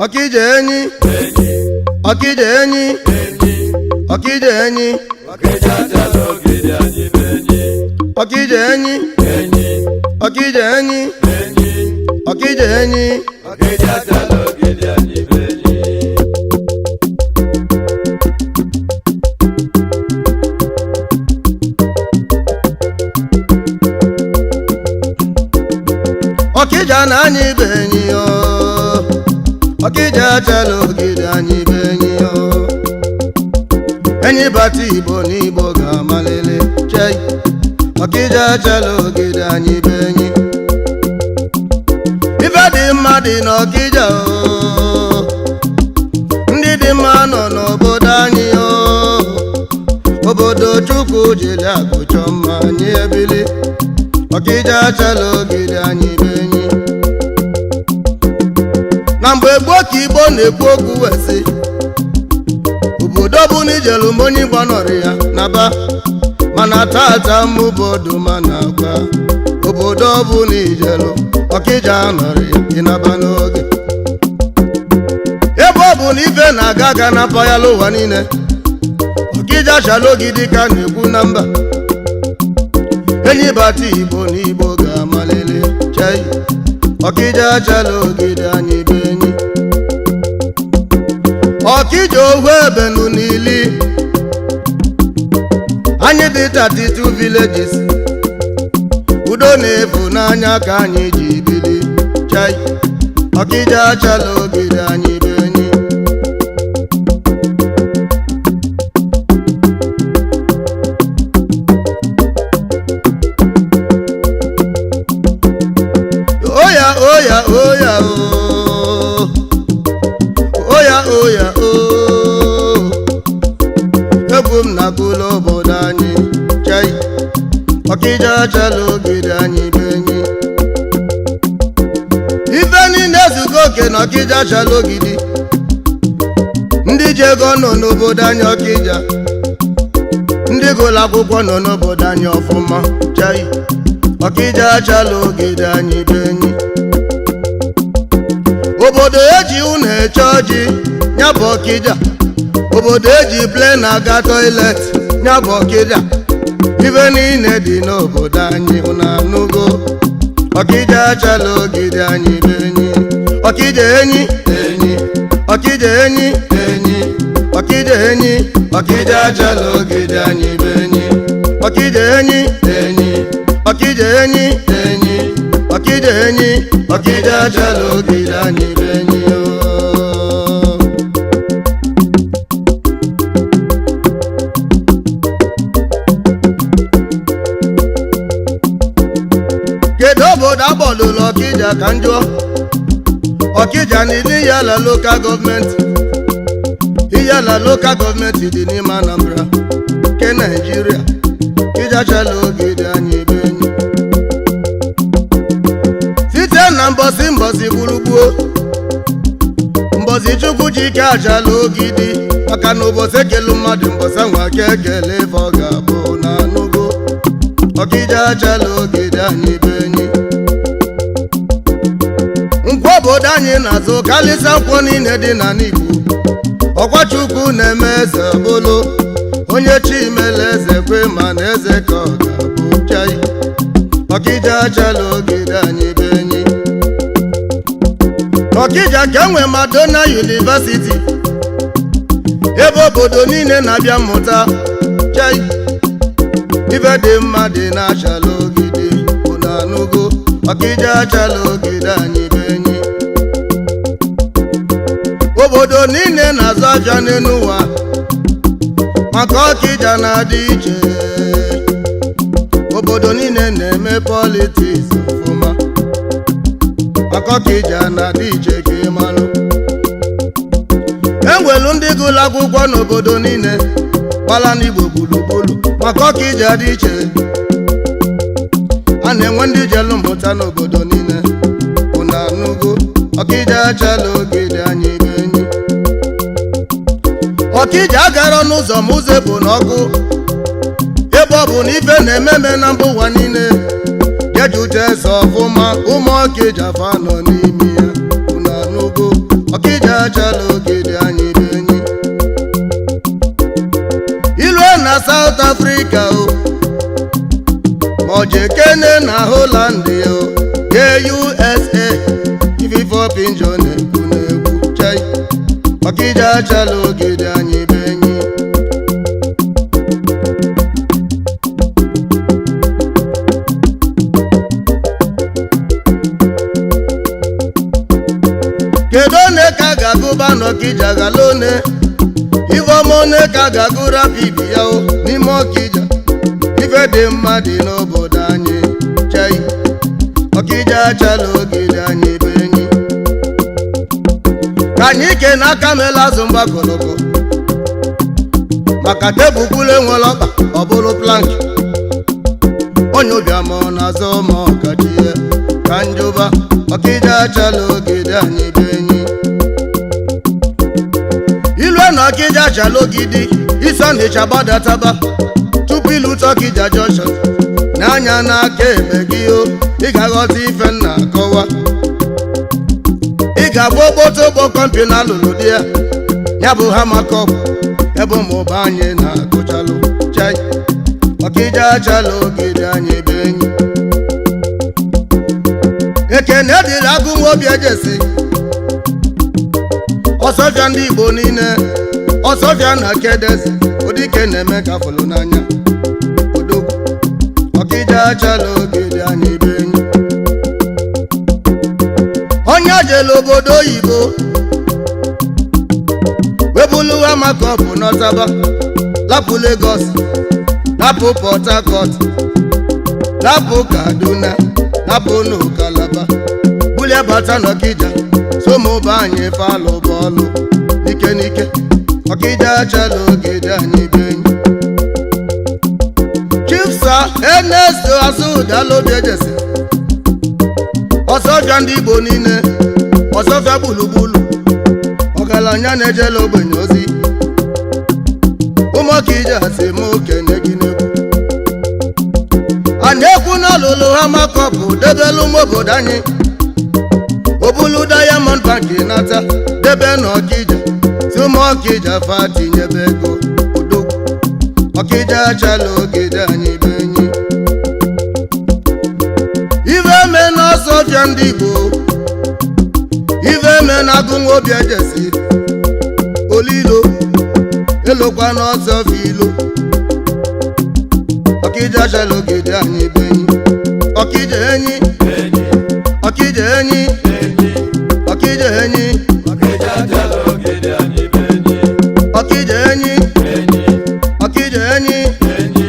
Ọkịja enyi, Ọkịja enyi, Ọkịja enyi, Ọkịja achala ogidi, anyị bụ enyi. Ọkịja enyi, Enyi, Ọkịja enyi, enyi, Ọkịja enyi. Ọkịja achala ogidi, anyị bụ enyi. Ọkịja na anyị bụ enyi o. Ọkịja achala ogidi, anyị bụ enyi o. Enyi bata Igbo n'Igbo ga-amalele chei. Ọkịja achala ogidi, anyị bụ enyi. Ife dị mma dị n'Ọkịja o. Ndị dị mma nọ n'obodo anyị o. Obodo Chukwu jiri akụ chọọ mma, anyị ebili. Ọkịja achala ogidi, anyị bụ enyi. Na mgbe gboo ka Igbo na-ekwu okwu wee sị, obodo bụ na ijelu m onye Igbo nọrọ ya naba, mana tata mụ bụ ma na agwa obodo bụ na ijelu Ọkịja nọrọ ya ịnaba n'oge. Ebe ọ bụ na ife na-aga aga na mpaghara ụwa niile, Ọkịja achala ogidi ka na-ekwu na mba. Enyi bata Igbo n'Igbo ga-amalele chei. Ọkịja achala ogidi, anyị bụ enyi. Ọkịja ohu ebenu n'ili anyị dị 32 villages. Udo na-efu n'anya ka anyị ji bili chei. Ọkịja achala ogidi, anyị bụ enyi. Oya oya oya o, oya oya o, egwu m na-agụla obodo anyị chei. Ọkịja achala ogidi, anyị bụ enyi. Ife niile ezugo oke na Ọkịja achala ogidi. Ndị ji ego nọ n'obodo anyị Ọkịja, ndị gụrụ akwụkwọ nọ n'obodo anyị ọfụma chei. Ọkịja achala ogidi, anyị bụ enyi. Obodo eji ụnọ eche ọjị ya bụ Ọkịja. Obodo eji plen aga toilet ya bụ Ọkịja. Ife niile dị n'obodo anyị, ụnụ anụgo. Ọkịja achala ogidi, anyị bụ enyi. Ọkịja enyi, enyi, Ọkịja enyi, enyi, Ọkịja enyi, Ọkịja achala ogidi, anyị bụ enyi. Ọkịja enyi, enyi, Ọkịja enyi, enyi, Ọkịja enyi, Ọkịja achala ogidi, anyị bụ enyi o. Kedu obodo agbọlụlụ Ọkịja ka njụọ? Ọkịja na Ihiala local government. Ihiala local government dị n'ime Anambra nke Naijiria. Ọkịja achala ogidi, anyị bụ enyi. Site na mbọsị mbọsị gburugburu mbọsị Chukwu ji ike achala ogidi, maka na ụbọchị ekelu mmadụ, mbọsị anwa ka ekele ife ọ ga-abụ na anụgo. Ọkịja achala ogidi, anyị bụ enyi. Nkwọ obodo anyị na-azụ karịsịa nkwọ niile dị n'ala Igbo. Ọkwa Chukwu na-eme eze bụlụ onye chi mere eze kwe ma na eze ka ọ ga-abụ chai. Ọkịja achala ogidi, anyị bụ enyi. Ọkịja ka enwe Madonna University, ebe obodo niile na-abịa mmụta chai. Ife dị mma dị na-achala ogidi, unu anụgo. Ọkịja achala ogidi, anyị bụ enyi. Obodo niile na-azụ afịa n'elu ụwa maka Ọkịja na-adị iche. Obodo niile na-eme politiks ọfụma maka Ọkịja na-adị iche ka ịmalụ. Enwelu ndị gụrụ akwụkwọ n'obodo niile gbala n'Igbo gburugburu maka Ọkịja dị iche. A na-enwe ndị jelu mmụta n'obodo niile, unu anụgo. Ọkịja achala ogidi, anyị bụ enyi. Ọkịja agara n'ụzọ ma ụzọ bụ n'ọkụ, ebe ọ bụ na ife na-ememe na mba ụwa niile jejute eze ọfụma. Ụmụ Ọkịja fa nọ n'ime ya, unu anụgo. Ọkịja Africa o, ma ọ jekene na Holland o, jee USA. Ififopinjo na-ekwu na-ekwu chai. Ọkịja achala ogidi, anyị bụ enyi. Kedu one ka ga-agụba n'Ọkịja gala one ifeọma, one ka ga-agụ rapid ya o n'ime Ọkịja? Ife dị mma dị n'obodo anyị chai. Ọkịja achala ogidi, anyị bụ enyi. Ka anyị ke n'aka mela azụ mgbakọlọkọ maka tebụl kwulu enwere ọkpa, ọ bụrụ plank. Onye ụbịam ọ na-azụ ma ọkachie ka njụba. Ọkịja achala ogidi, anyị bụ enyi. Ilue na Ọkịja achala ogidi, isi Ọnịcha gbadataba tupu ilute Ọkịja junction n'anya n'aka ebe gị o, ị ga-aghọta ife m na-akọwa. Ị ga-agba okpotogbo company alụlụ di ya, ya bụ hamakọp, ebe ụmụba anyị na-agụchalụ chai. Ọkịja achala ogidi, anyị bụ enyi. Ekene dịrị agụ nwa obi ejesi ọsọfịa, ndị Igbo niile ọsọfịa na kedezi odike na-eme ka fụlụ n'anya odogwu. Ọkịja achala ogidi, anyị bụ enyi. Onye jere obodo oyibo webuluwa makọpụ n'ọtaba, lapụ Lagos, lapụ Port Harcourt, lapụ Kaduna, lapụ n'Kalaba, bulie bata n'Ọkịja somụba anyị falụ bọọlụ n'ike n'ike. Ọkịja achala ogidi, anyị bụ enyi. Chief Sir Ernest Asudalobi Ejesi, ọsọfịa ndị Igbo niile, ọsọfịa gburugburu, ọgaranya na-ejela ogbenye ozi. Ụmụọkịja si m kene gị n'egwu a na-ekwu n'ọlụlụ ha makọpụ debelu ụmụ obodo anyị, obulu Diamond Bank nata debe n'Ọkịja si ụmụọkịja fa tinyebe ego. Odogwu, Ọkịja achala ogidi, anyị bụ enyi. Ife eme n'ọsọfịa ndị Igbo, ife eme na agụnwa obi ejesi olilo elokwa n'ọsọfịa ilo. Ọkịja achala ogidi, anyị bụ enyi. Ọkịja enyi, Ọkịja enyi, Ọkịja enyi, Ọkịja achala ogidi, anyị bụ enyi. Ọkịja enyi, Enyi, Ọkịja enyi, enyi,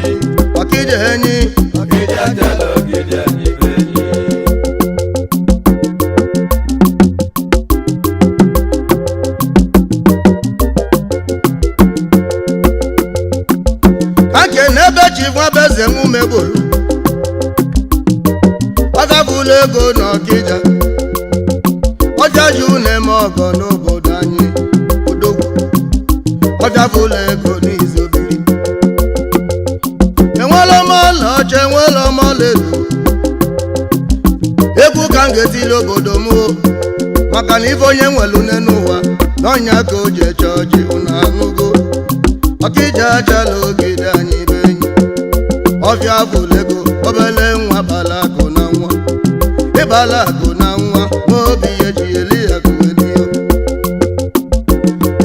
Ọkịja enyi. Ọkịja achala ogidi, anyị bụ enyi. Ka nke n'ebe chi nwa bụ eze nwumegbolu ọgabụla ego n'Ọkịja, ọja ji na-eme ọgọ n'obodo anyị. Odogwu, ọjabụla ego n'izobiri. Enwela m ọlaọcha, enwela m ọlaedo. Egwu ka m ga-etili obodo m o, maka na ife onye nwelu nne n'ụwa n'ọnya ka o ji eche ọjị. Unu anụgo? Ọkịja achala ogidi, anyị bụ enyi. Ọfịa bụlego obele nwa bala akụ na nwa, ịbala akụ na nwa ma obi ya eji eli akụ elio.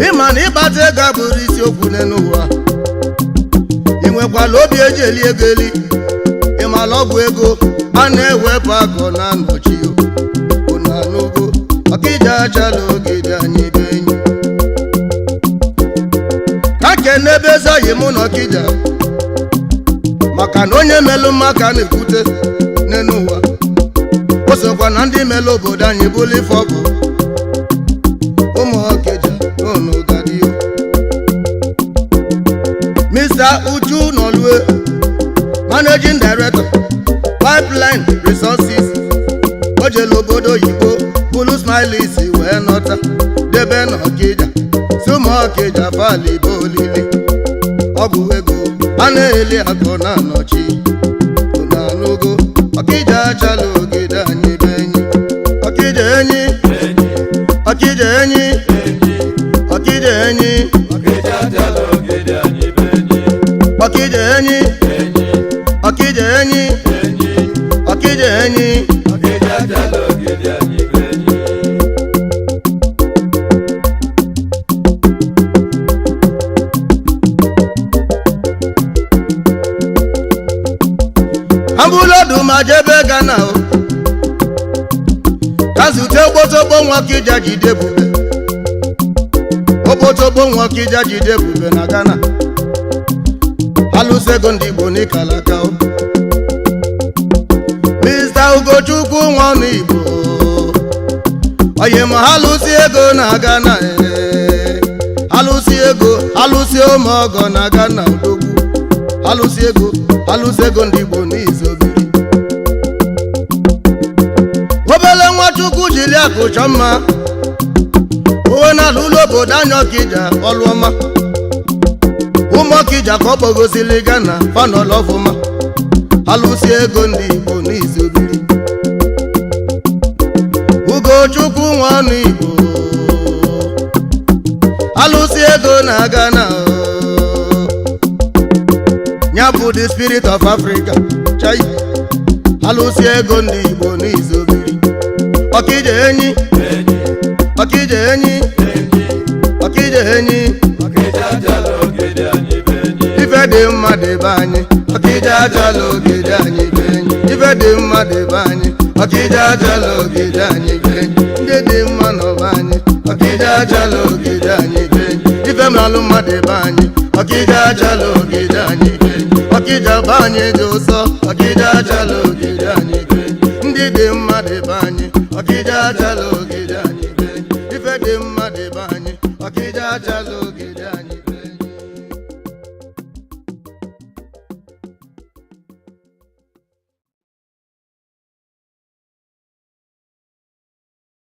Ịma na ịkpata ego abụrụ isiokwu n'ụwa, ị nwekwala obi eji eli ego eli. Ịmala ọgwụ ego a na-ewepụ akụ na nnọchi. Unu anụgo? Ọkịja achala ogidi, anyị bụ enyi. Ka kene ebe eze mụ na Ọkịja, maka na onye melụ mma ka a na-ekwute n'elu ụwa. O sokwa na ndị melụ obodo anyị bụlụ ife ọ bụ. Ụmụ Ọkịja, unu gadio. Mr. Uju Nolue, Managing Director, Pipeline Resources. O jelu obodo oyibo bulu smilis wee nọta debe n'Ọkịja si ụmụ Ọkịja falibe olili ọgwụ ego a na-eli akụ na-anọchi. Unu anụgo? Ọkịja achala ogidi, anyị bụ enyi. Ọkịja enyi, Ọkịja enyi, Ọkịja enyi, Ọkịja achala ogidi, anyị bụ enyi. Ọkịja enyi. Ogidi anyị bụ enyi. Ambụlodu ma jebe Gana o, ka zute ogbotogbo nwa Ọkịja jide ebube. Ogbotogbo nwa Ọkịja jide ebube na Gana, alụsego ndị Igbo n'Ikalaka o. Mr. Ugochukwu nwa ọnụ Igbo, oyi ma ha lụsi ego na Gana, ee. Alụsị ego, alụsị ụmụ ọgọ na Gana, odogwu alụsị ego, alụsị ego ndị Igbo n'izobiri. Obele nwachukwu jiri akụ chọ mma owe na alụlụ obodo anya Ọkịja ọlụọma. Ụmụ Ọkịja ka ọ kpọgozili Gana fanọlụ ọfụma. Alụsị ego ndị Igbo n'izobiri, Ugochukwu nwa ọnụ Igbo, alụsị ego na Gana, ya bụ the spirit of Africa chai. Alụsị ego ndị Igbo n'izobiri, Ọkịja enyi. Enyi. Ọkịja enyi. Enyi. Ọkịja enyi. Ọkịja achala ogidi anyị bụ enyi. Ife dị mma dị be anyị, Ọkịja achala ogidi anyị bụ enyi. Ife dị mma dị be anyị, Ọkịja achala ogidi anyị bụ enyi. Ndị dị mma nọba anyị, Ọkịja achala ogidi anyị bụ enyi. Ife m lalụ mma dị be anyị, Ọkịja achala ogidi anyị bụ enyi. Ọkịja be anyị dị ụsọ, Ọkịja achala ogidi anyị bụ enyi. Ndị dị mma dị be anyị, Ọkịja achala ogidi anyị bụ enyi. Ife dị mma dị be anyị, Ọkịja achala.